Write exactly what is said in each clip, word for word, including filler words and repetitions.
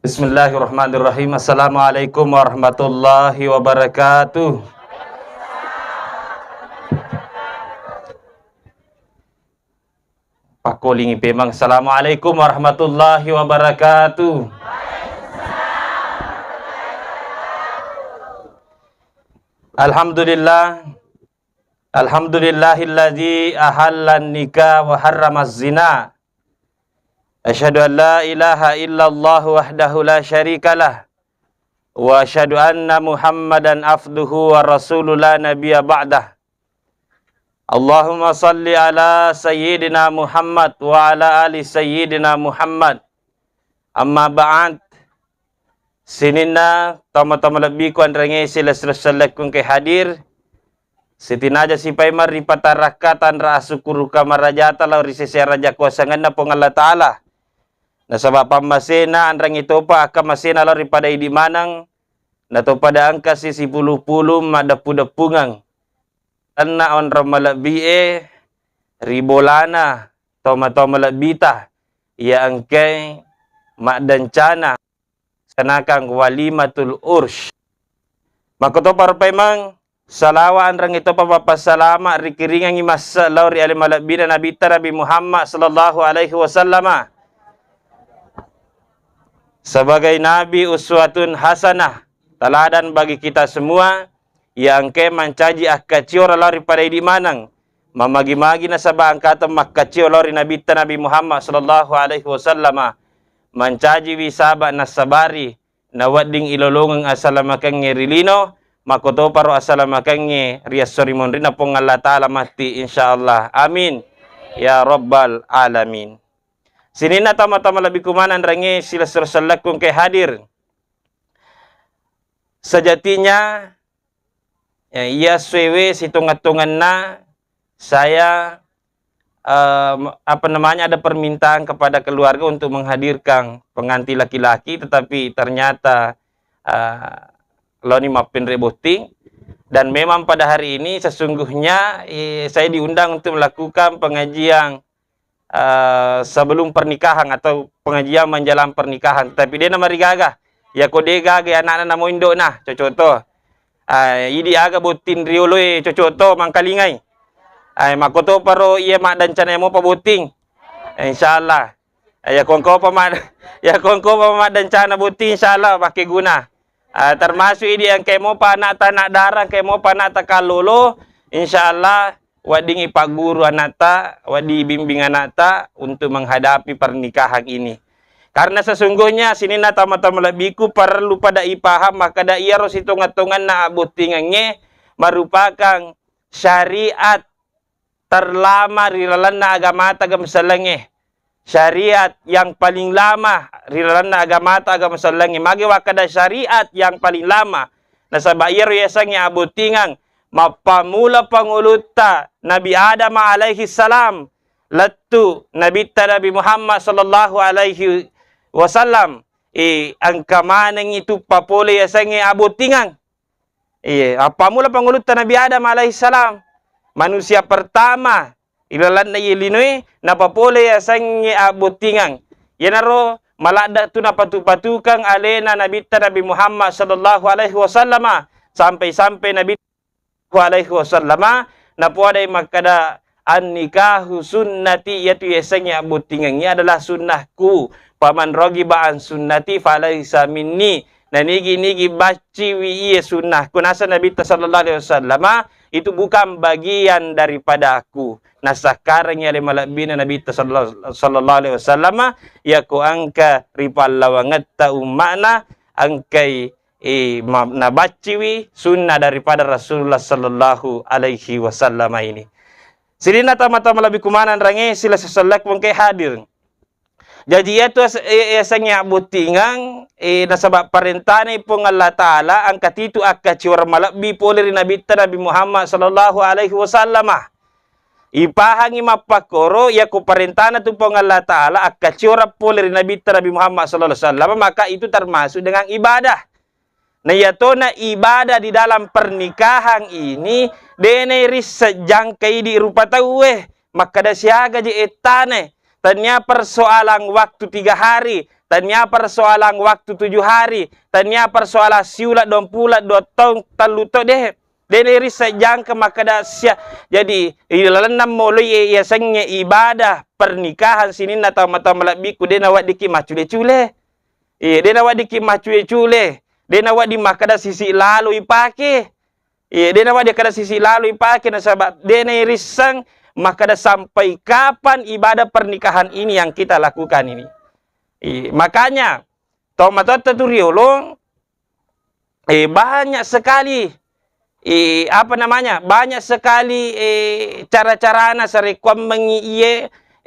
Bismillahirrahmanirrahim. Assalamualaikum warahmatullahi wabarakatuh. Pakkolingi pemang. Assalamualaikum warahmatullahi wabarakatuh. Alhamdulillah. Alhamdulillahilladzi ahallan nikah wa harramaz zina. Asyhadu an la ilaha illallah wahdahu la syarikalah. Wa asyhadu anna Muhammadan abduhu wa rasuluh la nabiyya ba'dah. Allahumma salli ala sayyidina Muhammad wa ala ali sayyidina Muhammad. Amma ba'd. Sininna tau-tau malebbiku anrange silessureng sellekku engkae hadir. Sitinaja sipaimeng ripatarakka tanra asukkuruka marajata lao ri sese araja kuasangenna Puang Allah Ta'ala. Nasaba pammasena anrangi topa akkamasena lao ri pada idi maneng, natopada engkasi sipulu-pulu maddeppu-deppungeng. Tenna onrong malebbi'e ri bolana tau-tau malebbita iya engkae maddencana sanakang walimatul ursy. Makkotoparo paimeng salawa anrangi topa pappassalama rikiringengngi masse lao ri ale malebbina Nabitta Nabi Muhammad sallallahu alaihi wasallama. Sebagai nabi uswatun hasanah, teladan bagi kita semua, iya engkae mancaji akkaciora lao ri pada idi maneng. Mamagi-magi nasaba engkateng makkacio lao ri Nabitta Nabi Muhammad sallallahu alaihi wasallama. Mancajiwi saba nassabari, nawedding ilolongeng asalamakengnge ri lino, makkotoparo asalamakengnge ri esso ri monrinna Puang Allah Ta'ala matti, insyaallah. Amin ya rabbal alamin. Sininna tama-tama lebbi kumaneng rangnge silessureng sellekku engkae hadir. Sejatinya, ya, iya suewe sitongeng-tongenna saya, eh, apa namanya, ada permintaan kepada keluarga untuk menghadirkan pengantin laki-laki, tetapi ternyata, eh, laoni mappenre botting. Dan memang pada hari ini sesungguhnya, eh, saya diundang untuk melakukan pengajian, eh, sebelum pernikahan atau pengajian menjelang pernikahan, tetapi de namarigaga. Yako de gaga anakna namo indokna, cocok to. Ah, idi aga botting rioloe cocok to mangkalingai. Ah, makkotoparo iya maddencana mopa botting. Eh, insyaallah. Eh, yako engkopa mad-, yako engkopa maddencana botting, insyaallah makkeguna. Ah, termasuk idi engkae mopa anakta anak dara, engkae mopa anakta kallolo, insyaallah weddingngi pagguru anakta, wedding bimbing anakta untuk menghadapi pernikahan ini. Karena sesungguhnya sininna tama-tama lebbiku perlu pada ipaham makkeda iyaro sitongeng-tongenna abbottingengnge merupakan syariat terlama ri lalenna agamata agama sellengnge. Syariat yang paling lama ri lalenna agamata agama sellengnge. Magi wakkeda syariat yang paling lama? Nasaba iyaro yasengnge abbottingang, mappammula pangulutta Nabi Adam alaihi salam lettu Nabitta Nabi Muhammad sallallahu alaihi wasallam, eh, engka manengngi tuppa pole yasengnge abbottingang. Iye, appammula pangulutta Nabi Adam alaihissalam, manusia pertama ilalenna iye linoe, napapole yasengnge abbottingang. Iyanaro maladde tu napatu-patukeng alena Nabitta Nabi Muhammad sallallahu alaihi wasallama, sampai-sampai Nabi alaihi wasallama napoadai makkeda, "An-nikahu sunnati," iyatu yasengnge abbottingengnge adalah sunnahku. "Faman raghiba an sunnati falaisa minni." Nanigi-nigi bacciwi iye sunnahku, naseng Nabitta sallallahu alaihi wasallama, itu bukan bagian daripadaku. Nasakkarengngi ale malebbina Nabitta sallallahu, sallallahu alaihi wasallama, yako engka ri pallawangetta umma'na, engkai, eh, ma-, nabacciwi sunnah daripada Rasulullah sallallahu alaihi wasallam ini. Sininna tama-tama lebbi kumaneng rangnge, silessureng sellekku engkae hadir. Jaji, iyatu as-, e-, yasengnge abbottingang, e, nasaba parentanai Puang Allah Ta'ala engka titu akkacioreng malebbi pole ri Nabitta Nabi Muhammad sallallahu alaihi wasallama. Ipahangngi mappakkoro, yako parentana tu Puang Allah Ta'ala akkacioreng pole ri Nabitta Nabi Muhammad sallallahu alaihi wasallam, maka itu termasuk dengan ibadah. Na iyatona ibadah di dalam pernikahan ini, de nairisseng jangka idi rupa tauwe, makkeda siaga je ettana. Tania persoalan waktu tiga hari, tania persoalan waktu tujuh hari, tania persoalan siula, dua puluh, dua tahun, tellu to, de. De nairisseng jangka makkeda sia. Jadi, ilalenna moloi, e, yasengnge ibadah pernikahan sininna tau-, tau malebbiku, de naweddikki maccule-cule. Iya, de naweddikki maccule-cule. De nawedding makkeda sisi lalo ipake. Iya, de nawedding kada sisi lalo ipake, nasaba de nairisseng makkeda sampai kapan ibadah pernikahan ini yang kita lakukan ini. Iya, makanya, tau matotta tu riolo, eh, banyak sekali, eh, apa namanya, banyak sekali, eh, cara-carana sarekkuammengngi iye,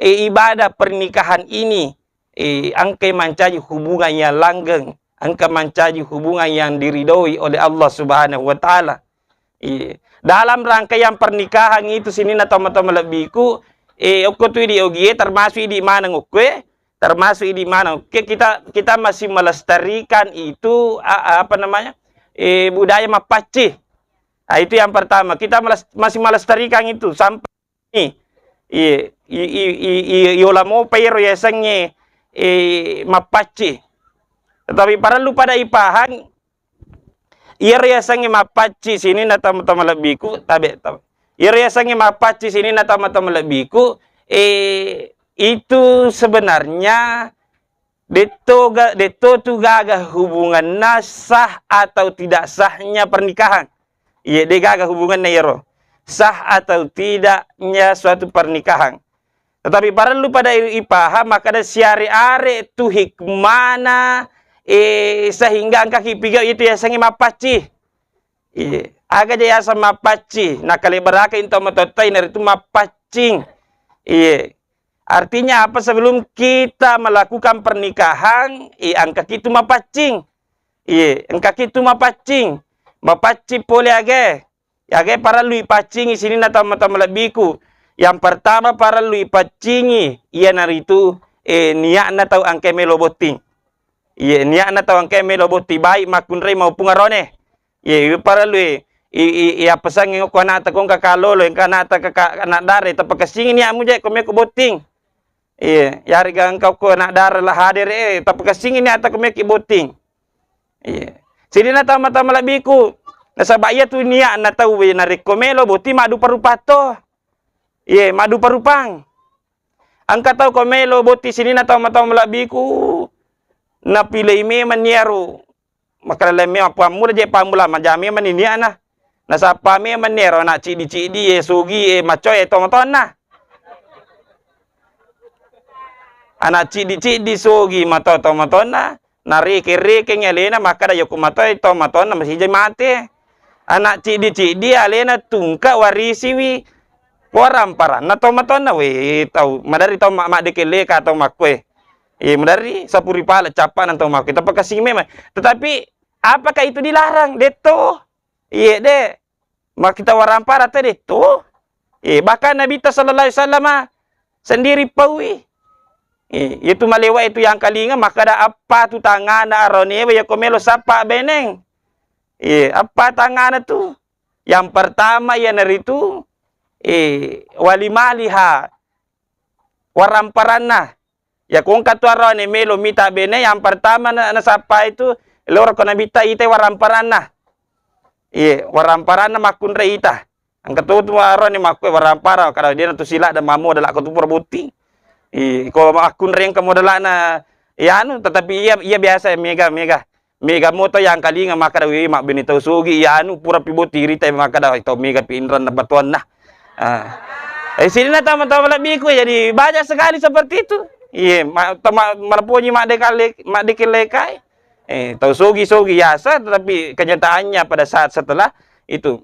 eh, ibadah pernikahan ini, eh, engkai mancaji hubungan yang langgeng, engka mancaji hubungan yang diridhoi oleh Allah Subhanahu wa Ta'ala. Iya. Dalam rangkaian pernikahan itu sininna tau-, tau malebbiku, eh, okko tu idi ogie, termasuk idi maneng okkoe, termasuk idi maneng. Oke, kita, kita masih melestarikan itu, a-, a-, apa namanya, eh, budaya mappacci. Ah, itu yang pertama. Kita meles-, masih melestarikan itu sampai ini. Iya, i, i, i, i, iola mopa iyaro yasengnge, eh, mappacci. Tetapi parellu pada ipahang, iyaro yasengnge mappacci sininna tau-, tau malebbiku, tabe, tabe. Iyaro yasengnge mappacci sininna tau-, tau malebbiku, eh, itu sebenarnya detto ga-, detto tu gaga hubunganna sah atau tidak sahnya pernikahan. Iya, de gaga hubunganna iyaro. Sah atau tidaknya suatu pernikahan. Tetapi parellu pada i-, ipaham, makkeda siare-are tu hikmana, eh, sehingga engkaki pigau itu yasengnge mappacci. Iya. Aga je yaseng mappacci, nakaleberaka into matotta inaritu mappaccing. Iya. Artinya apa? Sebelum kita melakukan pernikahan, eh, engkaki tu mapaccing. Iya, engkaki tu mapaccing. Mapaccing pole aga. Aga parellu ipaccingi sininna tau-, tau malebbiku. Yang pertama parellu ipaccingi, iyanaritu, eh, niatna tau engka melo botting. Iya, niatna tau engka melo botting, baik makkunrai maupun arone. Iya, iparellu i, i, i, i, appesangngi ko anakta ko engka kalolo, engka anakta ka, ka, anak dara, tapakessingi niatmu je ko meko botting. Iya, yarega engka ko anak dara la hadere, eh, tapakessingi niatta ko meki botting. Iya. Sininna tau-, tau malebbiku, nasaba iya tu niatna tau we narekko melo botting maddupa-rupa to. Iya, maddupa-rupang. Engka tau ko melo botting sininna tau-, tau malebbiku, napilei memang niaro. Makkeda laing memang pammula je pammula, maja memang ni niatna. Nasappa memang ni ero anak ciddi-ciddi, eh, sugi, eh, macoe to matonna. Anak ciddi-ciddi sugi mato to matonna, narekeng-rekeng alena makkeda yoko matoe to matonna masija mate. Anak ciddi-ciddi alena tungka warisiwi. Ko waramparanna to matonna, we, tau, maderri tau ma-, maddekeng leka tau makkoe. Iya, maderri sapuri pale cappana tau makkoe. Tapakasing memang. Tetapi apakah itu dilarang? Detto. Iya, de. Makkita warampara te detto. Iya, bahkan Nabi ta sallallahu alaihi wasallam sendiri paui. Iya, itu malewa itu yang kalinga makkada appa tu tangana aronewa yako melo sappa beneng. Iya, appa tangana tu. Yang pertama iyanaritu, eh, walimaliha, waramparanna. Ya, ko engka tu arone melo mita bene, yang pertama na-, nasappai tu, loro ko nabitta ita waramparanna. Iye, waramparanna makkunrai ita. Engka to tu arone makkue warampara, kada dena tu sila dan mamo dalak ko tu pura botting. Iye, ko makkunrai engka modalana, ya anu, tetapi iya, iya biasa mega, mega. Mega moto yang kalinga makkada, "Wih, mabbene tau sogi, iya anu pura pi botting rita makkada, tau mega pi inranna batuanna." Ah. Eh, sini na tama-tama lebbiku, jadi banyak sekali seperti itu. Iya, ma-, tama-, marapoji madde kale-, madde kelekai. Eh, tau sogi-sogi biasa, tetapi kenyataannya pada saat setelah itu.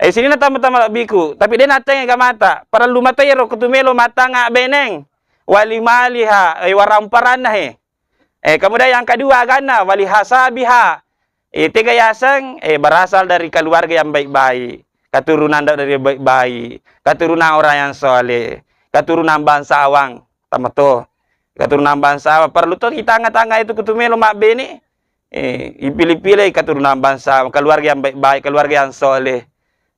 Eh, sini na tama-tama lebbiku, tapi de natengnge ga mata. Parellu mata ero kutu melo matanga beneng. Wali maliha, eh, waramparanna he. Eh, kemudian yang kedua, aganna, wali hasabiha. Eh, tega yaseng, eh, berasal dari keluarga yang baik-baik, keturunan dari yang baik-baik, keturunan orang yang soleh, keturunan bangsawan, tamato. Keturunan bangsawan, perlu to itanga-tanga itu kutu melo mabbene. Eh, ipilih-pilih keturunan bangsawan, keluarga yang baik-baik, keluarga yang soleh.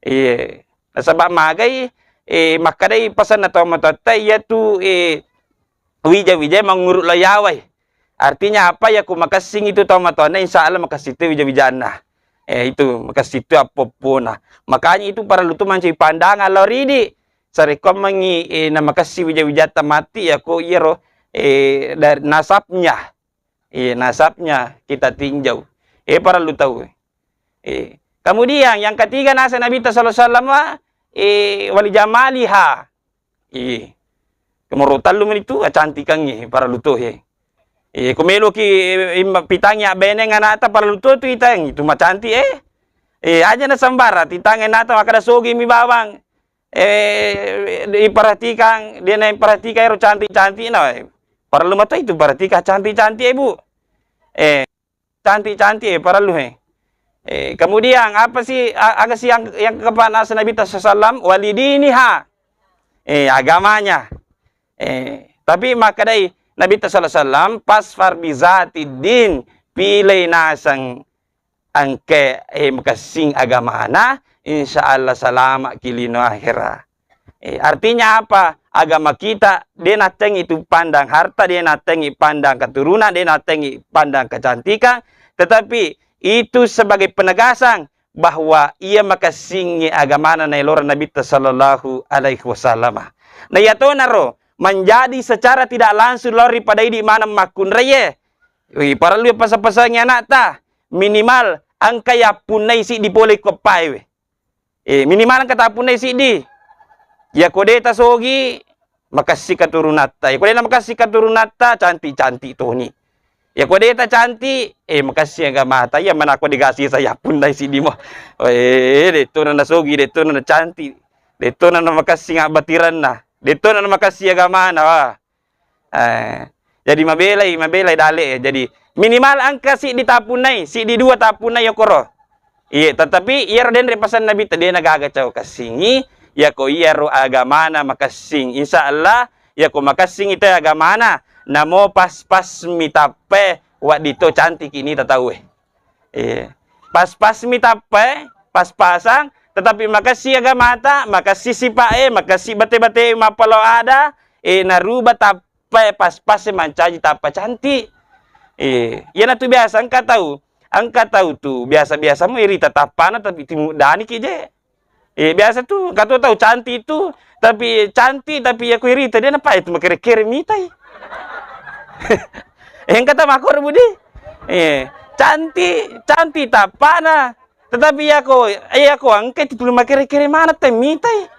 Iya. Nasaba magai, eh, makkadai pasanna tau matotta, iya tu, eh, wija-wija manguru layawai. Artinya apa? Yako makessing itu tau matoanna, insya Allah makessing tu wija-wijanna. Eh, itu makessing tu appo-appona. Makanya itu parellu tu mancaji pandangan lao ridi. Sarekkoammengngi, eh, namakessing wija-wijatta matti, yako iyaro, eh, dari nasabnya. Eh, nasabnya kita tinjau. Eh, parellu tau. Eh, kemudian yang ketiga, naseng Nabitta sallallahu alaihi wasallam, eh, wali jamaliha. Eh, nomoro tellu meni tu, acantikangngi parellu to, eh. Eh, ko meloki, eh, imma-, pitangi abbeneng anakta, parellu to tu itang, itu macantik, eh. Eh, aja na sembara, titangi anakta makkeda sogi mi bawang. Eh, diperhatikan, dia na perhatikan ero cantik-cantik na, eh. Parellu mato itu perhatikan cantik-cantik, eh, Bu. Eh, cantik-cantik, eh, parellu, eh. Eh, kemudian apa sih, a-, aga sih yang, yang kepada Nabitta sallallahu alaihi wasallam, walidiniha. Eh, agamanya. Eh, tapi makkedai Nabitta sallallahu alaihi wasallam, "Fasfar bizatid din," pilih naseng engka, eh, makessing agamana, insya Allah salama'ki lino akhera. Eh, artinya apa? Agama kita de nattengi tu pandang harta, de nattengi pandang keturunan, de nattengi pandang kecantikan, tetapi itu sebagai penegasan bahwa iya makessingngi agamana naelora Nabitta sallallahu alaihi wasallam. Na iyatonaro menjadi secara tidak langsung lao ri pada idi maneng makkunraie. Wi, parellu pasa-pasangi anakta, minimal engka yappunnai siddi pole ko eppae we. Eh, minimal engka tappunnai siddi. Yako de tasogi, makessi katurunatta. Yako de na makessi katurunatta, cantik-cantik toni. Yako de tacantik, eh, makessi agamata. Iya mana ko dikasih saya punnai siddi mo. Eh, de to na nasogi, de to na cantik. De to na makessi abbatiranna. De to na makessi agamana, wah. Eh, jadi mabelai, mabelai dale. Jadi minimal engka siddi tappunnai, siddi dua tappunnai okoro. Iye, tetapi iyaro denre pasan Nabitta, de na gaga cau kessingngi, yako iyaro agamana makessing. Insya Allah, yako makessing itu agamana, namo pas-pas mi tappe, waddi to cantik ini tataue. Iya. Pas-pas mi tappe, pas-pasang, tetapi makessi agamata, makessi sipae, makessi bate-bate mappalo ada, eh, naruba tappa pas-pas mancaji tappa cantik. Eh, iyanatu biasa engka tau, engka tau tu biasa-biasa mu irita tappana tapi timuddaniki je. Eh, biasa tu, engka tu tau cantik tu, tapi cantik, tapi ya ku irita dia napai tu makere-kere mitai. Eh, engka tau makkoro Budi. Eh, cantik, cantik tappana. Tetapi iyako, iyako engka tu tuli makere-kere mana te mitai.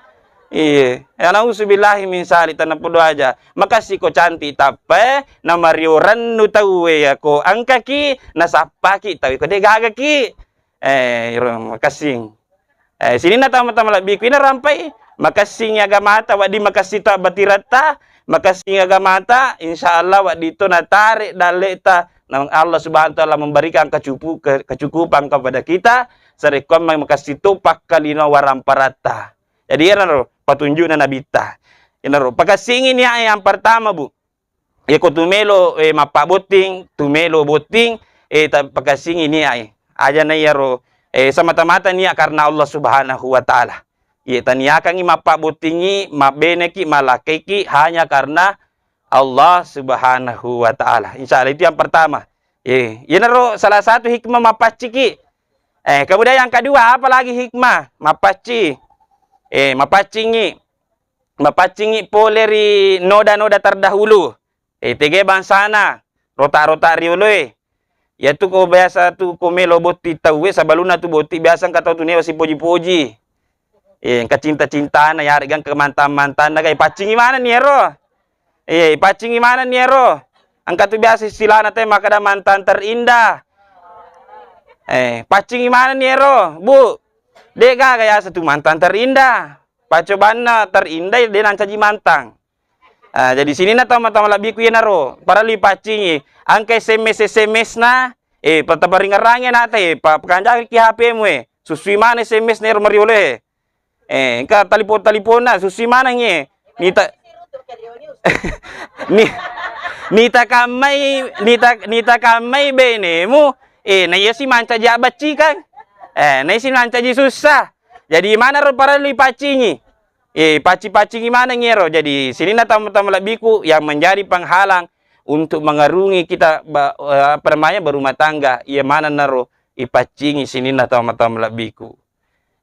Iye, ya nauzubillahi min salik, tanah podo aja. Makasih ko cantik tappe, na mario rennu tauwe yako engkaki, nasappaki tauwe ko de gagaki. Eh, iro makessing. Eh, sininna tama-tama labbiku ina rampai, makessing agamata, waddi makessing to batiratta, makessing agamata, insya Allah waddi to natare dalleta, nang Allah Subhanahu wa Ta'ala memberikan kecupu-, ke-, kecukupan kepada kita, sarekkuamma makessing to pakkalino waramparatta. Jadi, iyanaro patunjukna Nabitta. Iyanaro, pakessingi niat yang pertama, Bu. Iyako tu melo, eh, mappabotting, tu melo botting, eh, ta-, pakessingi niat, eh. Aja na iyaro, eh, semata-mata niat karena Allah Subhanahu wa Ta'ala. Iya, taniakangi mappabottingi, mabbeneki, malakkaiki hanya karena Allah Subhanahu wa Ta'ala. Insya Allah itu yang pertama. Eh, iyanaro salah satu hikmah mappacciki. Eh, kemudian yang kedua, apa lagi hikmah? Mappacci. Eh, mapaccingi. Mapaccingi pole ri noda-noda terdahulu. Eh, tege bangsana, rota-rota rioloe. Iyatu ko biasa tu ko melo botti tauwe, sabalunna tu botti biasa engka tau tu newa sipoji-poji. Eh, engka cinta-cintana, yaregga engka mantang-mantangna, gai paccingi manenni ero. Eh, paccingi manenni ero. Engka tu biasa istilahna te makkeda mantan terindah. Eh, paccingi manenni ero, Bu. De gaga yaseng tu mantan terindah. Pacobanna terindah de nancaji mantang. Ah, jadi sininna tau-tau malebbiku iyanaro, parellu ipaccingi. Engka S M S, S M S-na, eh, pa-, taparingerrangi anakta, eh, pa-, pakanjaki H P-mu, eh. Susui maneng S M S-na ero mariolo, eh. Eh, engka talipon-taliponna, susui maneng, eh. Nita-, ni-, nitakammai, nita-, nitakammai benemu, eh, na iyasi mancaji abbaccikang. Eh, na iyasi mancaji sussa. Jadi, manaro parellu ipaccingi. Eh, pacci-paccingi maneng iyaro. Jadi, sininna tau-tau malebbiku yang menjadi penghalang untuk mengarungi kita ba-, eh, apa namanya, berumah tangga, iya maneng naro ipaccingi sininna tau-tau malebbiku.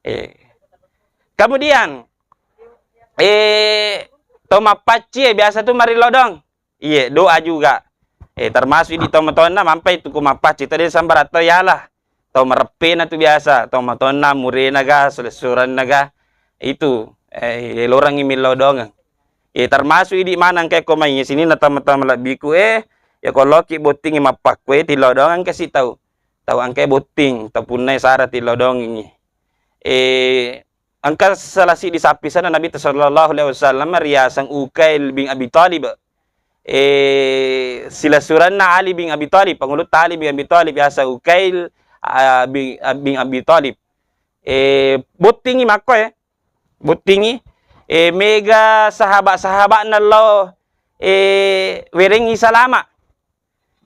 Eh. Kemudian, eh, tau mappacci, eh, biasa tu marilodong. Iye, doa juga. Eh, termasuk idi tau matonna mampai tu ko mappacci, tadi sambarang tau yala. Tau mareppena tu biasa, tau matonna, murena ga, selessurenna ga. Itu, eh, elorangngi millau doangeng. Eh, termasuk idi maneng ke ko mai sininna tau-tau malebbiku, eh, ya ko loki bottingi mappakkue, tillau doangeng kasi tau. Tau engkae botting, tau punnai sara tillau doangengi. Eh, engka salah siddi sappisanna Nabitta sallallahu alaihi wasallam riaseng Ukail bin Abi Thalib. Eh, silessurenna Ali bin Abi Thalib, pangulutta Ali bin Abi Thalib, biasa Ukail, ah, bin, ah, bin Abi Thalib. Eh, bottingi makko, eh. Bottingi, eh, mega sahabat-sahabatna lao, eh, werengngi salama.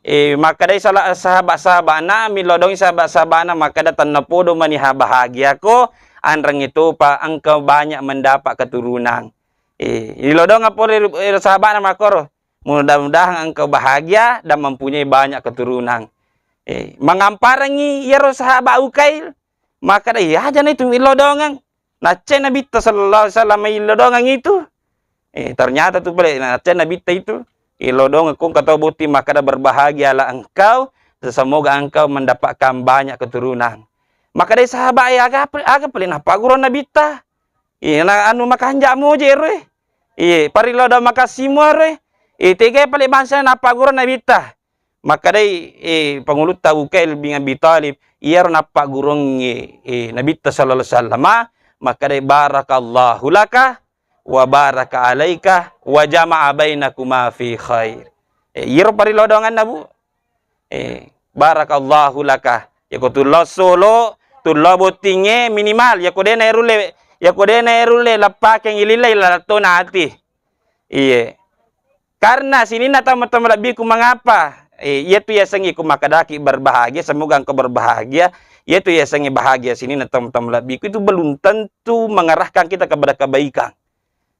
Eh, makkedai sala-, sahabat-sahabatna, millau doangi sahabat-sahabatna, makkeda, "Tennapodo mani ha-, bahagia ko, anrengnge topa engka banyak mendapat keturunan." Eh, ilodong pole ero, ero sahabatna makkoro, "Mudah-mudahan engkau bahagia dan mempunyai banyak keturunan." Eh, mangamparengngi iyaro sahabat Ukail, makkeda, "Iya, ajana itu millau doangeng." Naccai Nabitta sallallahu alaihi wasallam illodongeng itu. Eh, ternyata tu pale naccai Nabitta itu, illodongeng ko engka tau botting makkeda, "Berbahagialah engkau, semoga engkau mendapatkan banyak keturunan." Makkedai sahabat, "Eh, aga pe-, aga pale nappagurong Nabitta? Eh, na anu makanja moje ero, eh. Iye, parilodong makassi muaro, eh. Eh, tegai pale bangsa nappagurong Nabitta?" Makkedai, eh, pangulutta Ukail bin Abi Thalib, iyaro nappagguruangngi, eh, Nabitta sallallahu alaihi wasallama, makkedai, "Barakallahu laka wa baraka alaika wa jama'a bainakuma fi khair." Eh, iyaro parilodonganna, Bu. Eh, "Barakallahu laka." Yako tullo solo, tullo bottingnge minimal, yako de naerulle, yako de naerulle leppakeng ilillai lalatto nati. Iye. Karena sininna tau-tau malebbiku, mengapa? Eh, iyatu yasengnge ku makkedaki berbahagia, semoga engkau berbahagia. Iyatu yasengnge bahagia sininna tau-tau malebbiku itu belum tentu mengarahkan kita kepada kebaikan.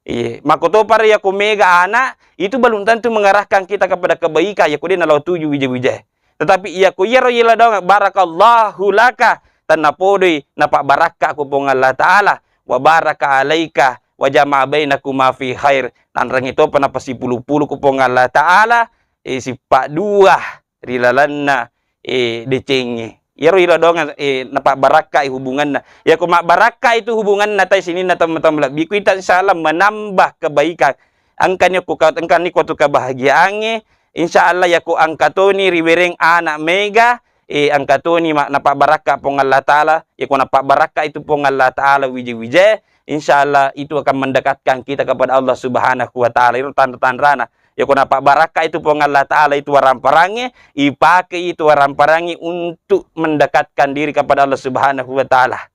Iye, makkotoparo yako mega anak, itu belum tentu mengarahkan kita kepada kebaikan, yako de nalao tuju wija-wijae. Tetapi iyako iyaro yelodongeng, "Barakallahu laka," tennapodoi napabbarakka ko Puang Allah Ta'ala, "wa baraka alaika wa jama'a bainakuma fi khair," nanrengngi topa napasipulu-pulu ko Puang Allah Ta'ala, eh, sippaddua ri lalenna, eh, decengnge. Iyaro ilodongeng, eh, napabbarakkai hubunganna. Iyako mabbarakkai tu hubunganna tai sininna tau-tau malebbiku, ita insyaallah menambah kebaikan. Engkani ko ka-, engkani ko tu kebahagiaangnge, insyaallah yako engka toni riwereng anak mega, eh, engka toni ma-, napabbarakka Puang Allah Ta'ala, yako napabbarakka itu Puang Allah Ta'ala wija-wijae, insyaallah itu akan mendekatkan kita kepada Allah Subhanahu wa Ta'ala. Iro tanra-tanrana. Yako napabbarakka itu Puang Allah Ta'ala itu waramparangnge, ipake itu waramparangnge untuk mendekatkan diri kepada Allah Subhanahu wa Ta'ala.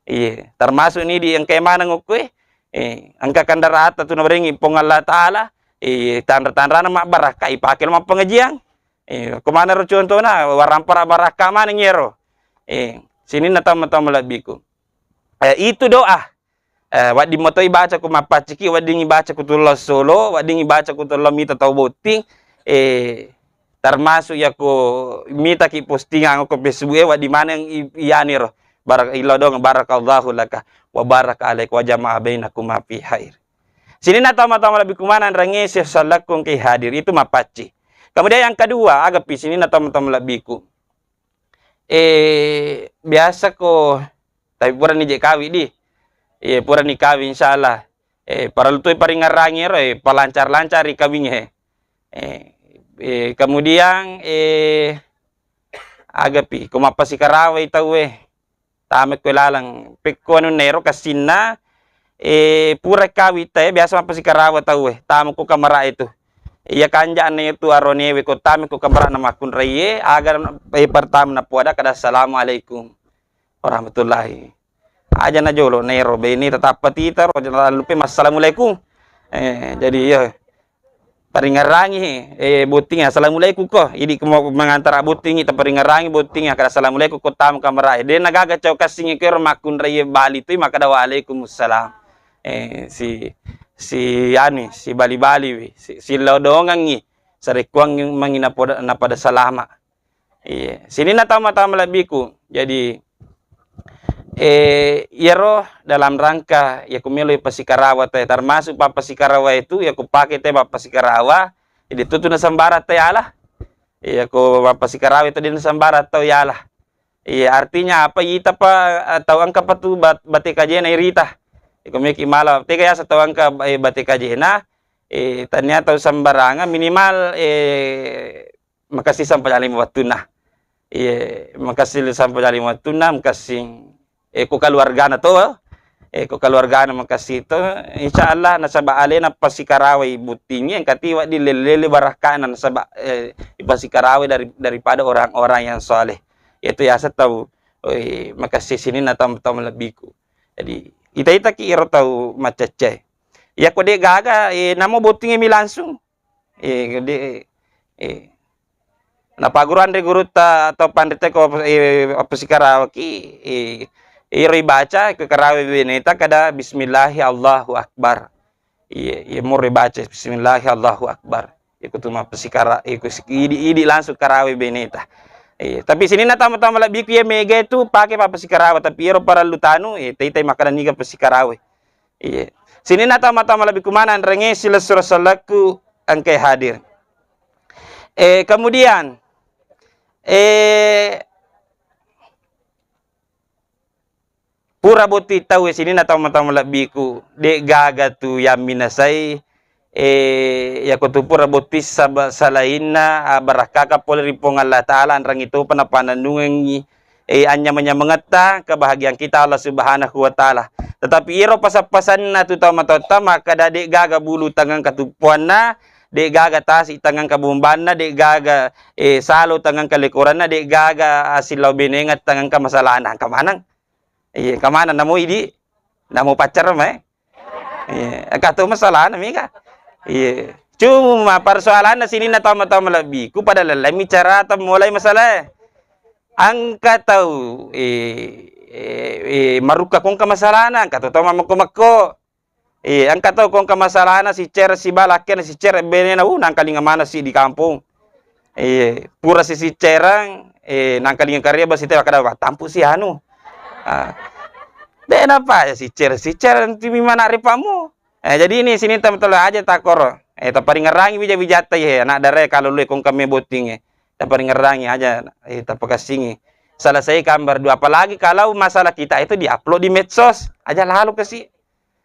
Iya, termasuk ni di engka maneng okkoe, eh, engka kendaraan tu nawerengi Puang Allah Ta'ala, eh, tanra-tanrana mabbarakka ipake lo mappengajian. Eh, ko maneng ro contohna, warampara barakka maneng iyaro. Eh, sininna tau-tau malebbiku. Eh, itu doa. Eh, wedding metoi baca ko mappacciki, weddingi baca ko tullo solo, weddingi baca ko tullo mita tau botting, eh, termasuk yako mitaki postingan ko Facebook e, wedding maneng i-, iyaniro. Barak-, ilodong, "Barakallahu laka wa baraka alaika wa jama'a bainakuma fi khair." Sininna tau-tau malebbiku maneng rangnge si salakku engkai hadir, itu mappacci. Kemudian yang kedua, agapi sininna tau-tau malebbiku. Eh, biasa ko, tapi purani je kawi di. Iya, purani kawi, insyaallah. Eh, parellu tu paringngerangi ero, eh, palancar-lancari kawingnge. Eh, eh, kemudian, eh, agapi, ko mappasikarawai tauwe, tama ko laleng. Pekko anunna ero kassinna, eh, pura kawi tae, biasa mappasikarawai tauwe, tama ko kamara itu. Iya kanja'na itu aronewe ko tama ko kamara na makkunraiye, aga, eh, pertama napoada kada, "Assalamualaikum warahmatullahi." Aja na jolo nero bene tetap patita ro, jangan lupa, "Assalamualaikum." Eh, jadi iya. Paringerangi, eh, botting, "Assalamualaikum ko." Idi ko mau mengantara botting, ta paringerangi botting, kada, "Assalamualaikum ko tamu kamara." Eh, de nagaga cau kassingi kero makkunrai bali tu, maka da, "Waalaikumsalam." Eh, si, si anu, si bali-bali wi, si, si lodongangi. sarekkuang mangi napoda-, napada salama. Iya, sininna tau mata malebbiku. Jadi, eh, iyaro dalam rangka iya ku melo pasikarawa te, termasuk pappasikarawa itu iya ku pake te pappasikarawa, jadi tutu nasambarang te yala. Iya ku pappasikarawa itu dia nasambarang tau yala. Iya, artinya apa? Ita pa, eh, tau engka pa tu bat-, bate kajena irita. Iko meki mala, tega yasa tau engka, eh, bate kajena, eh, tania tau sembarangan, minimal, eh, makessing sampajang lima wettunna. Iya, makessing sampajang lima wettunna, makessing, eh, ko keluargana to, eh, ko keluargana makessing to, insya Allah nasaba alena pasikarawai buttingnge, engka tiwa di lele-lele barakkana nasaba, eh, ipasikarawai dari, daripada orang-orang yang soleh. Itu yaseng tau, oi, makessing sininna tau, tau malebbiku. Jadi, ita-itaki ero tau macecce. Iya ko de gaga, eh, namo bottingnge mi langsung. Eh, de, eh. Napaguru anre gurutta atau panrita ko, eh, appasikarawaki, eh, iro ibaca ke karawe beneta kada bismillahi Allahu Akbar. Iya, iya murri baca bismillahi Allahu Akbar. Iku tu mappasikara, iku si-, idi, idi langsung karawe beneta. Iya, tapi sininna tama-tama lebbiku iya mega itu pake pappasikarawa, tapi iyaro parellu tanu, eh, taitai makkada niga passikarawe. Iya. Sininna tama-tama lebbiku mana anrengnge silessureng sellekku engkai hadir. Eh, kemudian, eh, pura botting tau, eh, sininna tau-tau malebbiku, de gaga tu yamminasai, eh, yako tu pura botting saba-, salainna, ah, barakkaka pole ri Puang Allah Ta'ala, anrangi topa napanennungengngi, eh, anyameng-nyamengetta, kebahagiaan kita Allah Subhanahu wa Ta'ala. Tetapi iyaro pasang-pasanna tu tau matoatta makkada de gaga bulu tangengka tu puanna, de gaga tasi tangengka bombanna, de gaga, eh, salo tangengka lekoranna, de gaga asillau benengeng tangengka masalana. Engka maneng. Iya, engka maneng namo idi, namo paccareng mae. Iya, engka to masalana mega. Iya. Cuma persoalanna sininna tau-tau malebbiku pada lellai bicara tau mulai masalah. Engka tau, eh, eh, eh, marukka kongka masalana, engka to tau mammekko-mekko. Iya, engka tau kongka masalana siccere sibala akkena siccere benena, uh, nangkalinga maneng si di kampong. Iya, pura sisiccereng, eh, nangkalinga kareba site makkada wattampu si anu. Ah. De napa ya siccere, siccere timi mana ripamu. Eh, jadi ini sini tem-, telo aja takoro. Eh, taparingerangi wija-wijatta, eh, anak dare kalau lu kongka me botting, eh. Taparingerangi aja, eh, tapakassingi. Selesaikan berdua. Apalagi kalau masalah kita itu diupload di medsos, aja lalu ke si.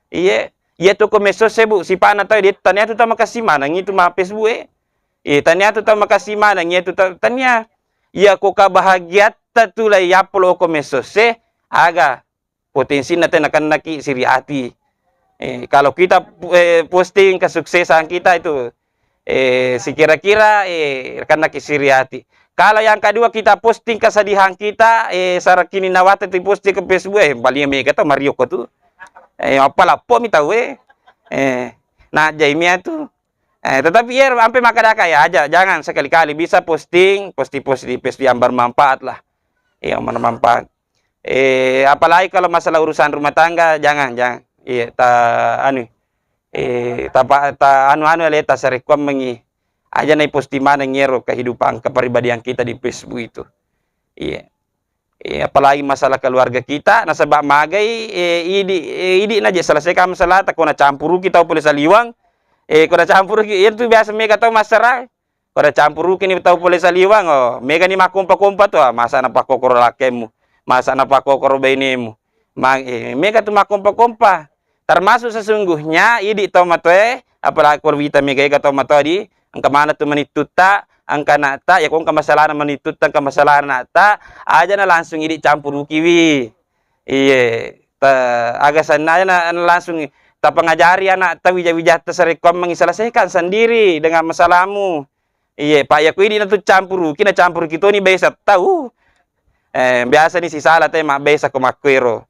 Iye, iya tu ko medsos e, Bu, sipana tau de tania tu tau makessing maneng itu ma Facebook e. Iye, tania tu tau makessing maneng iya tu tau tania. Iya ko kabahagiatta tu lai yaplo ko medsos e, aga potensinna te nakennaki siri ati. Eh, kalau kita, eh, posting kesuksesan kita itu, eh, sekira-kira, eh, nakennaki siri ati. Kalau yang kedua kita posting kesedihan kita, eh, sarakini nawata tu posting ke Facebook, eh, paling mega tau mario ko tu. Eh, apa lappo mi tau, eh. Eh, nah, jai mi atu. Eh, tetapi iya ampe makkadaka ya aja, jangan sekali-kali bisa posting, posting, posting, posting yang bermanfaat lah. Yang bermanfaat. Eh, apalagi kalau masalah urusan rumah tangga, jangan, jangan. Iya, ta anu, eh, tapa-, ta anu-anu ale ta sarekkuammengi. Aja nai posting maneng ero kehidupan kepribadian kita di Facebook itu. Iya. Eh, apalagi masalah keluarga kita, nasaba magai, eh, idi, eh, idi naje selesaikan masalah ta, ko nacampuruki tau pole saliweng, eh, ko nacampuruki, itu biasa mega tau massara. Pada campurukini tau pole saliweng, oh, megani makkompa-kompa tu, ah, masa napakkokoro lakkemmu, masa napakkokoro bainemu. Ma-, eh, mega tu makkompa-kompa. Termasuk sesungguhnya idi tau matoe, apalagi ko wita mega ega tau matoa di, engka mana tu manittutta, engka anakta, ya ko engka masalahna manittutta, engka masalahna anakta, aja na langsung idi campurukiwi. Iye, ta-, aga senna aja na, na langsung tapangajari anakta wija-wijatta sarekkuammengi selesaikan sendiri dengan masalahmu. Iye, pa iya ko idi natu campuruki, na campuruki toni baisa tau. Eh, biasa ni sisala te mabbaisa ko makkuero.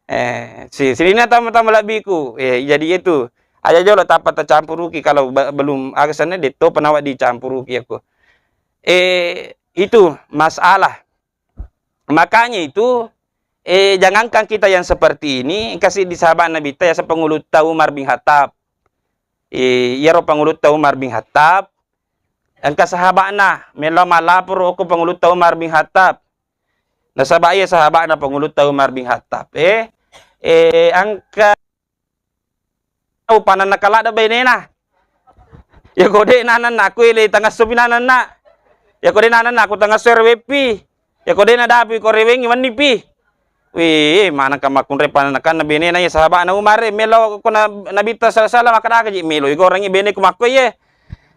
Eh, si, sininna tama-tama lebbiku. Eh, jadi itu. Aja jolo tappa tacampuruki kalau be-, belum aga senna detto penawa dicampuruki aku. Eh, itu masalah. Makanya itu, eh, jangankan kita yang seperti ini, engka siddi sahabat Nabitta yaseng Pangulutta Umar bin Khattab. Eh, iyaro Pangulutta Umar bin Khattab, engka sahaba'na melo malaporo ko Pangulutta Umar bin Khattab. Nasaba iya sahaba'na Pangulutta Umar bin Khattab, eh, eh, engka tau pananna kaladda bainena. Yako de nananna, aku ele tangasso pi nananna. Yako de nananna, aku tangasso reweppi. Yako de nadapi ko rewengi wenni pi. Wih, maneng ka makkunrai pananakanna benena iya sahaba'na Umar e, melo ko na-, Nabitta sallallahu alaihi wasallam, makkadaka ji melo igorengi bene ku makko iye.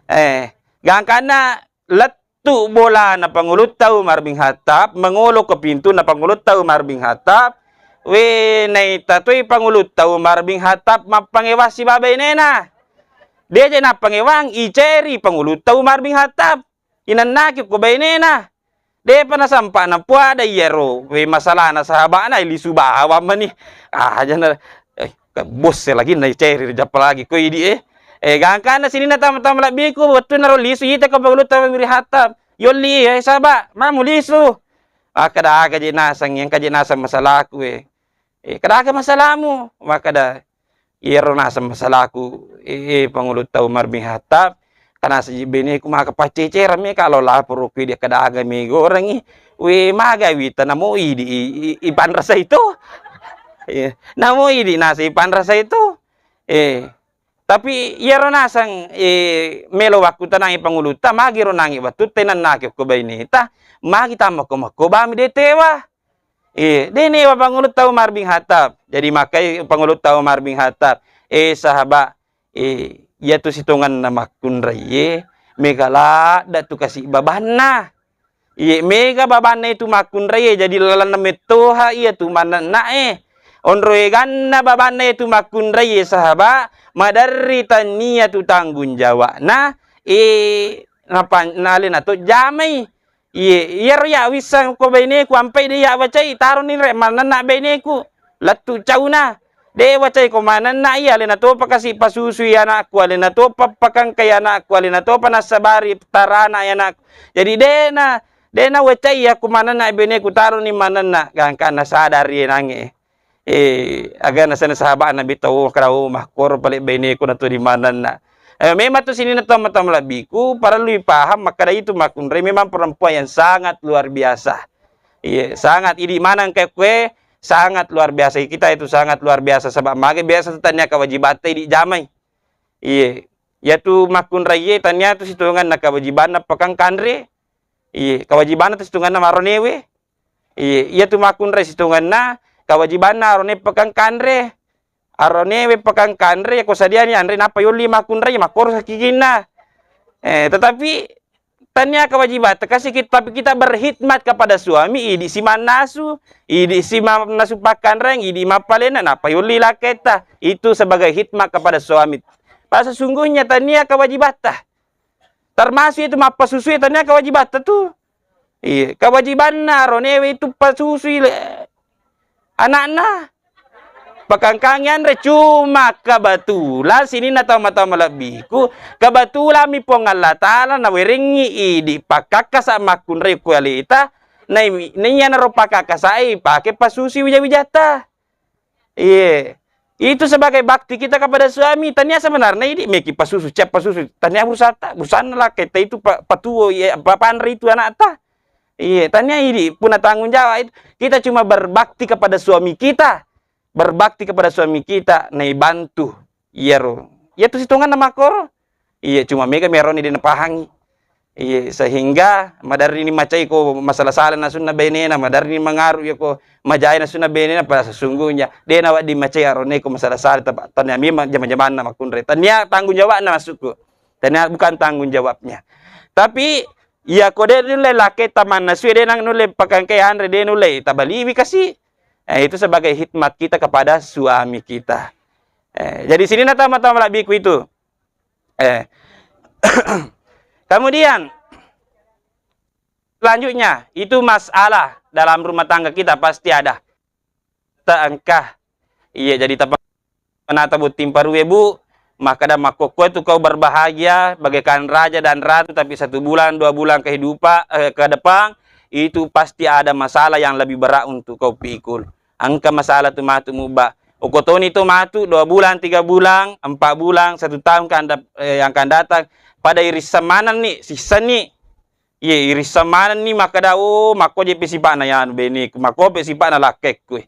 Eh, gangkanna lettu bolana Pangulutta Umar bin Khattab, mangolo ko pintunna Pangulutta Umar bin Khattab, we naita toi Pangulutta Umar bin Khattab mappangewang sibawa bainena. Deje nappangewang, iceri Pangulutta Umar bin Khattab. Inennaki ko bainena. Depa nasampa napuada iyaro, we masalahna sahaba'na lisu bawang mani. Ah, jana, eh, bosse lagi na iceri rijappa lagi ko idi, eh. Eh, gangkanna sininna tama-tama labbiku, wettunna ro lisu, ita ko Pangulutta Umar bin Khattab. Yolli, eh, saba, mamu lisu. Makkada aga je naseng, engka je naseng masalaku, eh. Eh, kada aga masalamu? Makkada, iyaro naseng masalaku, eh, Pangulutta Umar bin Khattab, kana seji beneku maka paccecereng me kalau laporo ku dia kada aga me gorengi. We maga wita namo idi i, i, ipanrasa itu. Iya, namo idi naseng ipanrasa itu. Eh, tapi iyaro naseng, eh, melo wakkutanangi Pangulutta, magi ro nangi wettu tenennaki ko baineta, magi tammakko-makko bami de tewa. Eh, de newa Pangulutta Umar bin Khattab. Jadi makkai Pangulutta Umar bin Khattab, eh, sahaba, eh, iyatu sitonganna makkunraiye, mega ladda tu kasi babanna. Iye, mega babanna itu makkunraiye, jadi lalanna mettoha iya tu manennae. Onro eganna babanna itu makkunraiye sahaba, maderri tania tu tanggung jawabna, eh, napa-, nalena to jamai. Iye, iyaro ya wissang ko baineku, ampai de ya wacai, taroni re manenna baineku. Lettu cauna. De wacai ko manenna iya, alena topa kasi pasusui anakku, alena topa pakangkai anakku, alena topa nassabari tarana anakku. Jadi dena, dena wacai aku manenna baineku, taroni manenna, gangkanna sadari nange. Eh, aga nasenna sahaba'na Nabitta, oh, kada, oh, makkoro pale baineku na tu di manenna. Eh, memang tu sininna tau-tau malebbiku, parellu ipaham makkada itu makkunrai memang perempuan yang sangat luar biasa. Iya, sangat idi maneng kayak kue, sangat luar biasa. Kita itu sangat luar biasa, sebab mage biasa tu tania kewajibatta idi jamai. Iya, iya tu makkunrai tania tu sitonganna kewajibanna pakang kanre. Iya, kewajibanna tu sitonganna maronewe. Iya, iya tu makkunrai sitonganna kewajibanna arone pakang kanre. Aronewe pakang kanre, ko sadiani anre, nappa yolli makkunrai, makkoro sakiginna. Eh, tetapi tania kewajiban, kasih kita, tapi kita berkhidmat kepada suami, idi simannasu, idi simannasu pakkanreng, idi mappalena, nappa yolli lakketta. Itu sebagai khidmat kepada suami. Pada sesungguhnya tania kewajibatta. Termasuk itu mappasusui tania kewajibatta tu. Iya, kewajibanna aronewe itu pasusui le-, anakna. Pakangkangi anre, cuma kebetulan sininna tau-tau malebbiku, kebetulan mi Puang Allah Ta'ala nawerengi idi pakkakkasa makkunrai ku aleta, nai-, naiyanaro pakkakkasai pake pasusui wija-wijatta. Iye. Itu sebagai bakti kita kepada suami. Tania sebenarnya idi meki pasusu, cap pasusu. Tania burusata, burusanna lakketta itu pa-, patuo, iye, papanre itu anakta. Iye, tania idi puna tanggung jawab itu. Kita cuma berbakti kepada suami kita. Berbakti kepada suami kita, naibantu. Iyaro. Iya tu sitonganna makkoro. Iya, cuma mega mi aroni de napahangi. Iya, sehingga maderrini macai ko masala-sala nasunna bainena, maderrini mangaru iya ko majai nasunna bainena, pada sesungguhnya de nawedding macai arone ko masala-sala, taba-, tania memang jama-jamanna makkunrai. Tania tanggung jawabna maksudku. Tania bukan tanggung jawabnya. Tapi iya ko de nulle lakketta mannasui, de nang nulle pakangkai anre, de nulle tabaliwi kasi. Eh, itu sebagai khidmat kita kepada suami kita. Eh, jadi sininna tama-tama malebbiku itu. Eh. Kemudian, selanjutnya, itu masalah dalam rumah tangga kita pasti ada. Tak engkah. Iya, jadi tapa-, penata botting parue, Bu, makkada makkokkoe tu kau berbahagia bagaikan raja dan ratu, tapi satu bulan, dua bulan kehidupan, eh, ke depan, itu pasti ada masalah yang lebih berat untuk kau pikul. Engka masalah tu matu mubba. Okko toni to matu dua bulan, tiga bulan, empat bulan, satu tahun kan dap-, eh, yang akan datang, pada irisseng manenni, sissenni. Iye, irisseng manenni makkeda, "Oh, makko jepi sipa'na yanu beneku, makkope sipa'na lakkekku."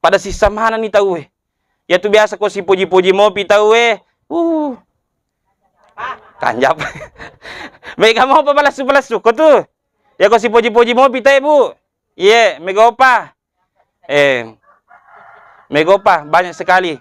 Pada sisseng manenni tauwe. Iyatu biasa ko sipoji-poji mopi tauwe, uh, kanjap. Mega mopa palessu-palessu ko tu. Ya ko sipoji-poji mopi tauwe, Bu. Iye, mega opa. Eh, mega opa, banyak sekali.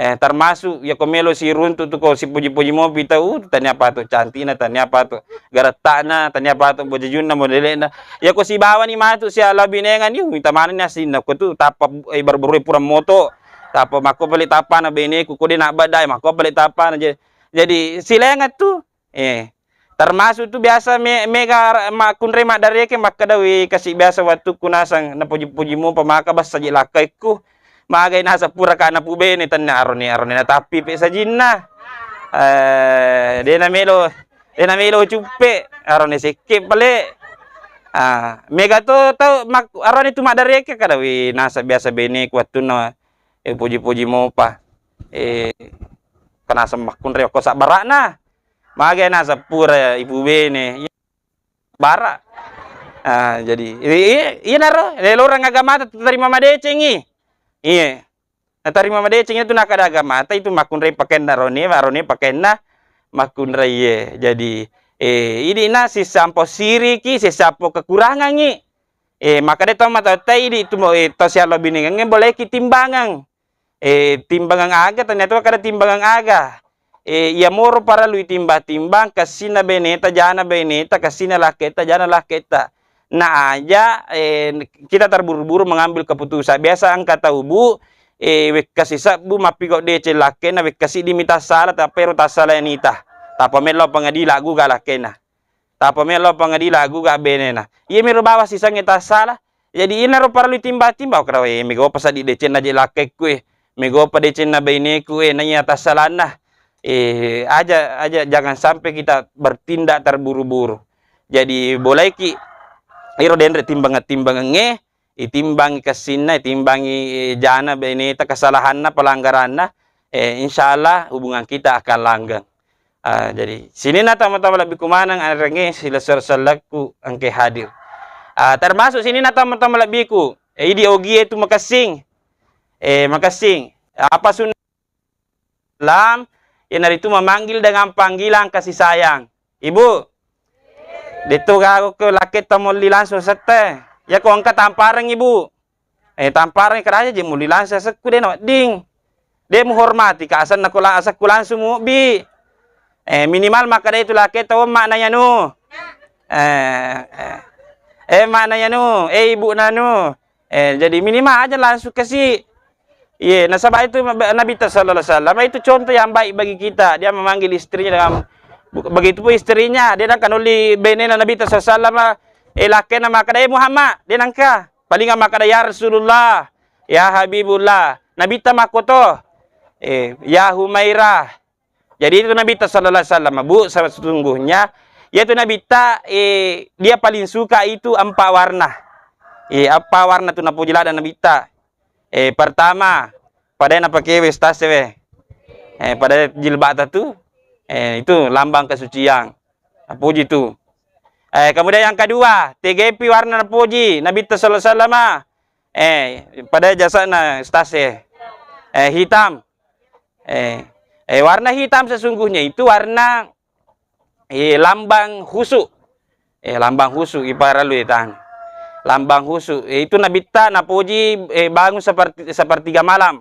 Eh, termasuk ya ko melo siruntu tu ko sipoji-poji mopi tau, uh, tania pato cantikna, tania pato garettana, tania pato bojojunna, modele'na. Ya ko sibawani matu sia labinengan, yu, mita manenni asinna ko tu, tappa, eh, baru-baru pura moto, tappa makko pale tappana beneku, ko de nabbadai, makko pale tappana. Ja-, jadi silenga tu, eh, termasuk tu biasa me-, mega ra-, makkunrai maddarekeng makkeda, "Wi, kasi biasa wattukku naseng napoji-poji mopa maka bassa je lakkaikku." Magai naseng pura ka napubene, tenna arone, arone natappi pe sajinna. Eh, de namelo, de namelo cuppe, arone sekke pale. Ah, mega to tau mak-, arone tu maddarekeng kada, "Wi, naseng biasa beneku wattunna, eh, poji-poji mopa." Eh, kanaseng makkunrai okko sabbara'na. Magai naseng pura ipubene. Bara. Ah, jadi, i-, i-, iyanaro, lelorang agamata tarima madecengi. Iye. Natarima madecengi tu nakada agamata itu makkunrai pakenna rone, warone pakenna makkunrai ye. Jadi, eh, idina sisampo siriki, sisampo kekurangangi. Eh, makade tau matatai idi tu mo, eh, tau siallo binengengnge boleki timbangang. Eh, timbangan aga, ternyata kada timbangan aga. Eh, iya moro parellu itimbang-timbang, kessinna beneta, jana beneta, kessinna lakketa, jana lakketa. Na aja, eh, kita terburu-buru mengambil keputusan. Biasa engka tau, Bu, eh, wekkasi sebbu mappigau deceng lakkena, wekkasi dimi tassala, tapi ero tassala nita. Tapa mello pengadilan, guga lakkena. Tapa melo pengadilan, guga benena. Iya miro bawang sisengnge tassala. Jadi inaro parellu timbang-timbang, okra, eh, megopa sadi decenna je lakkekku, eh. Megopa decenna baineku, eh, naiya tassalanna. Eh, aja, aja, jangan sampai kita bertindak terburu-buru. Jadi bolaiki iro denre timbang-timbangengnge, itimbangi kessinna, itimbangi, eh, jana beneta, kesalahanna, pelanggaranna, eh, insya Allah hubungan kita akan langgeng. Ah, jadi sininna tama-tama lebbiku maneng arengnge silessureng sellekku engke hadir. Ah, termasuk sininna tama-tama lebbiku, eh, idi ogie tu makessing. Eh, makessing. Apa sunna? Lam, iyanaritu memanggil dengan panggilan kasih sayang. Ibu, detu gaga ko lakketta molli langsung sette. Yako engka tampareng, Ibu. Eh, tampareng keraja je molli langsung asekku de nawedding. De muhormati ka asenna ko la-, asekku langsung mubbi. Eh, minimal makkeda itu lakketta, "Oh, makna yanu." Eh, eh. Eh, makna yanu, eh, ibu nanu. Eh, jadi minimal aja langsung kasi. Iye, nasaba itu Nabi, Nabitta sallallahu alaihi wasallam itu contoh yang baik bagi kita. Dia memanggil istrinya dengan, bu-, begitu pun istrinya, dia nengka nolli benena Nabitta sallallahu alaihi wasallam, eh, lakkena makkeda, "Eh, Muhammad," dia nengka. Palinga makkeda, "Ya Rasulullah, ya Habibullah." Nabitta makkoto, eh, "Ya Humairah." Jadi itu Nabitta sallallahu alaihi wasallam, Bu, sesungguhnya yaitu Nabitta, eh, dia paling suka itu empat warna. Eh, empat warna tu napoji ladang Nabitta. Eh, pertama, pada napakewe stase we. Eh, pada jilbab tu, eh, itu lambang kesucian. Napoji tu. Eh, kemudian yang kedua, tegepi warna napoji Nabitta sallallahu alaihi wasallam. Eh, pada jasana stase. Eh, hitam. Eh, eh, warna hitam sesungguhnya itu warna, eh, lambang khusyuk. Eh, lambang khusyuk, iparallu itang. Lambang khusyuk. Eh, itu Nabitta napoji, eh, bangun seperti, sepertiga malam.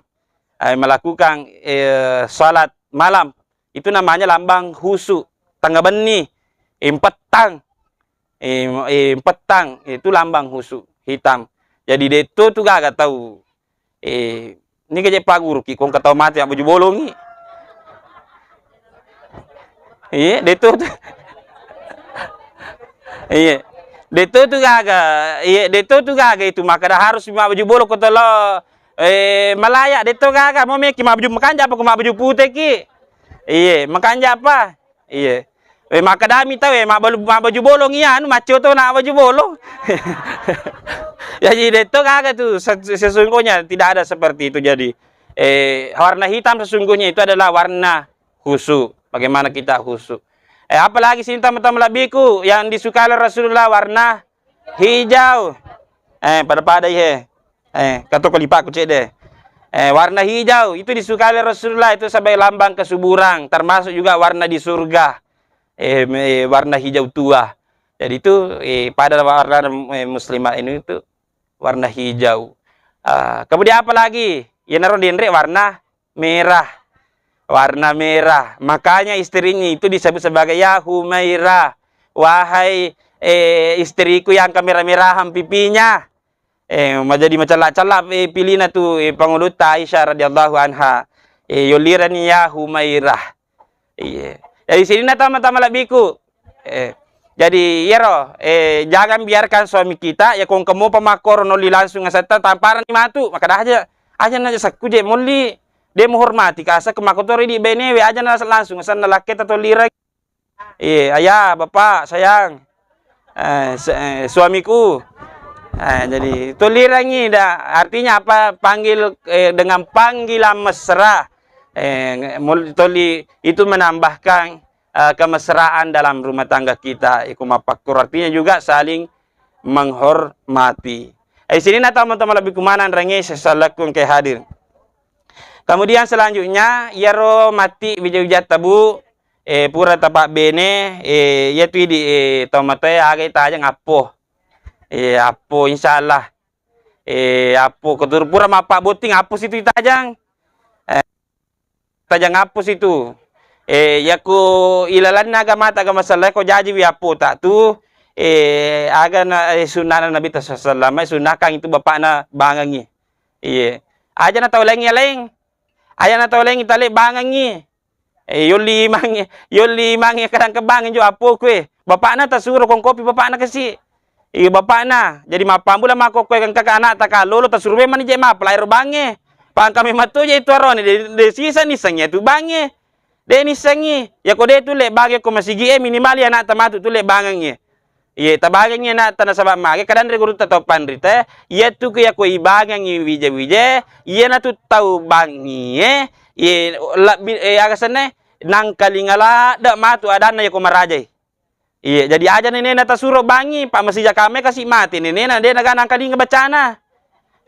Eh, melakukan, eh, salat malam. Itu namanya lambang khusyuk. Tengnga benni, eh, mpettang. Eh, eh, mpettang. Itu lambang khusyuk, hitam. Jadi, detu tu gaga tau. Eh, niga je paguruki, ko engka tau mate mabbaju bolongi. Iya, detu tu. Iya. Detu tu gaga. Iya, detu tu gaga itu. Makkeda harus mabbaju bolong ko tolo, eh, malaya, detu gaga. Mau meki mabbaju makanja apa ko mabbaju pute ki? Iya, makanja apa? Iya. Eh, makkedami tau, eh, mabbalu-, mabbaju bolong iya, anu, maccio to na baju bolong. Jadi, detu gaga tu, se-, sesungguhnya tidak ada seperti itu. Jadi, eh, warna hitam sesungguhnya itu adalah warna khusyuk. Bagaimana kita khusyuk. Eh, apalagi sini tama-tama labbiku yang disukai oleh Rasulullah warna hijau. Eh, pada-pada ihe. Eh, katoko lipakku cedde. Eh, warna hijau itu disukai oleh Rasulullah, itu sebagai lambang kesuburan, termasuk juga warna di surga. Eh, me- warna hijau tua. Jadi itu, eh, pada warna, eh, muslimat ini itu warna hijau. Ah, kemudian apa lagi? Yenaro denre warna merah. Warna merah. Makanya istrinya itu disebut sebagai ya Humairah. Wahai, eh, istriku yang kemerah-merahan pipinya. Eh, menjadi macella-cella, eh, pilihna tu, eh, pangulutta Aisyah radhiyallahu anha. Eh, yolirani ya Humairah. Iya. Jadi sininna tama-tama labbiku. Eh, jadi iyaro, eh, jangan biarkan suami kita, ya kong kemo pamakkoro nolli langsung asetta tamparani matu, maka dah aja, aja naja sakku je molli, dia menghormati kasa ke makotori di benewe, aja na langsung asenna lakketa tolireng. Iya, ayah, bapak, sayang. Eh, se- eh, suamiku. Eh, jadi tolirangi dah. Artinya apa? Panggil, eh, dengan panggilan mesra. Eh, mul- toli itu menambahkan, eh, kemesraan dalam rumah tangga kita. Iku mapakkuro artinya juga saling menghormati. Eh, sininna tama-tama labbiku maneng rangi sesalaku engke hadir. Kemudian selanjutnya, iyaro matti wija-wijatta, Bu, eh, pura tapabbene, eh, iyatu idi, eh, tau matoa aga itajang appo. Eh, appo, insyaallah. Eh, appo, ketur pura mappabbotting appo situ itajang. Eh, tajang appo situ. Eh, yako ilalanna agamata, agama sellai ko jajiwi appota tu, eh, aga na, eh, sunnana Nabitta sallallahu alaihi wasallam, eh, sunnakang itu bapakna bangengi. Iye. Aja na tau laingngi alaing. Aja na tau laingngi tale bangengi. Eh, yolli mange, yolli mange kadang kebangi jo appoku e. Bapakna tasuro kongkopi bapakna kasi. Iya bapakna. Jadi mappambula makkokkoe engka anakta kalolo tasuro memang je mapalai ro bange. Pangka memang to je itu arone de, de sisa nissengi tu bange. De nissengi. Yako de tu le bange ko masigi e minimal ya anakta matu tu le bangengi. Iye, tabagengngi anakta nasaba mage kadanre gurutta tau panrita, iyatu ku yako ibagengngi wija-wija, iyanatu tau bangie, iye, labbi, eh, aga senna, nangkalinga ladde matu adanna yako marajai. Iye, jadi aja nenena tasuro bangi, pa masija kame kasi mate nenena de naga nangkalinga bacana.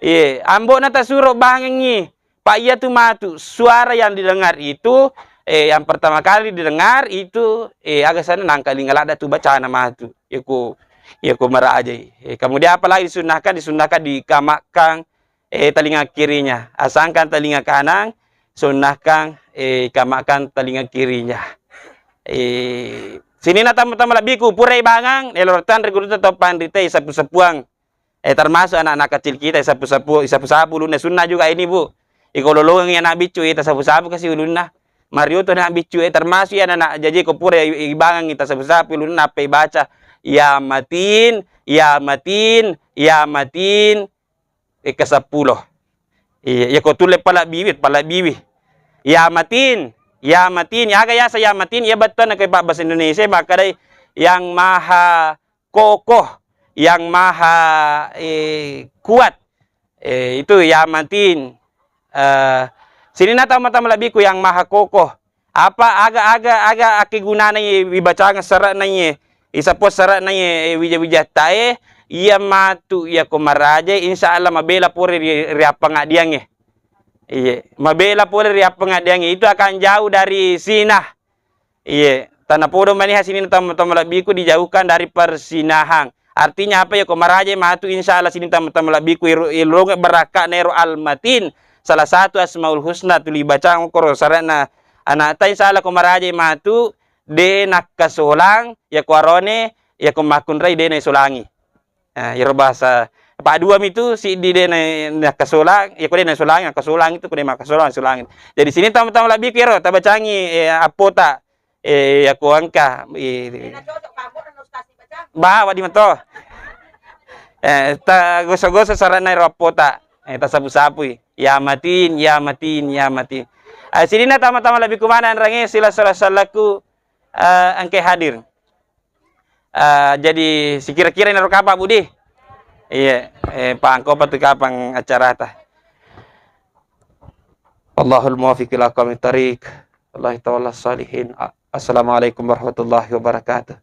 Iye, ambo'na tasuro bangengngi. Pa iyatu matu suara yang didengar itu, eh, yang pertama kali didengar itu, eh, aga sana nangkalinga ladda tu bacana matu. Iyako, iyako marajai. Eh, kemudian apalagi disunnahkan, disunnahkan dikamakkan, eh, telinga kirinya. Asangkan telinga kanan, sunnahkan, eh, kamakkan telinga kirinya. Eh, sininna tama-tama labbiku, purai bangang, elortan ri gurutta tau panrita, sapu-sapuang. Eh, termasuk anak-anak kecil kita, isapu-sapu, isapu-sapu ulunna sunnah juga ini, Bu. Iko lolongengngi anak biccu, eh, tasapu-sapu kasi ulunna. Mario tu anak biccu, eh, termasuk ya anak jaji ko pura i-, ibangengngi tasapu-sapu ulunna, apa ibaca, "Ya Matin, ya Matin, ya Matin," eh, keseppulo. Iya, ya ko tulle pala biwi, pala biwi. "Ya Matin, ya Matin," ya aga yasa "Ya Matin," ya bettuanna ke bahasa Indonesia, makkadai yang maha kokoh, yang maha, eh, kuat. Eh, itu ya Matin. Eh, sininna tama-tama labbiku yang maha kokoh. Apa aga, aga, aga akkegunana iye wibacangeng sere'na iye, isapua sere'na iye, eh, wija-wijatta e, iya matu iya ko maraja, insya Allah mabela pole ri, ri appangaddiangnge. Iye, mabela pole ri appangaddiangnge. Itu akan jauh dari sinah. Iye, tanapodo maniha sininna tama-tama labbiku dijauhkan dari persinahang. Artinya apa ya, ko maraja matu, insya Allah sininna tama-tama labbiku iru-, ilonge barakka'na ero Al-Matin, salah satu Asmaul Husna tuli bacang koro sarana anakta, insya Allah ko maraja matu de nakkasolang, ya ko arone, ya ko makkunrai de naisolangi. Eh, iyaro bahasa padua mitu, siddi de na-, nakkasolang, ya ko de nasolang, nakkasolang itu, ko de makkasolang, solang. Jadi sini tama-tama labbiku iyaro tabacangi, eh, appota, eh, ya ko engka, eh, bawa di mato. Eh, ta goso-goso sarana ero appota. Eh, tasapu-sapui. Ya Matin, ya Matin, ya Matin. Eh, sininna tama-tama labbiku maneng rangi sila-sala salaku, eh, engke hadir. Eh, jadi sikira-kira inaro kapang, Budi? Iya, eh, pangko patu kapang acarata. Allahul muwaffiq ila aqwamit thariq. Allah tawalla salihin. A-, Assalamualaikum warahmatullahi wabarakatuh.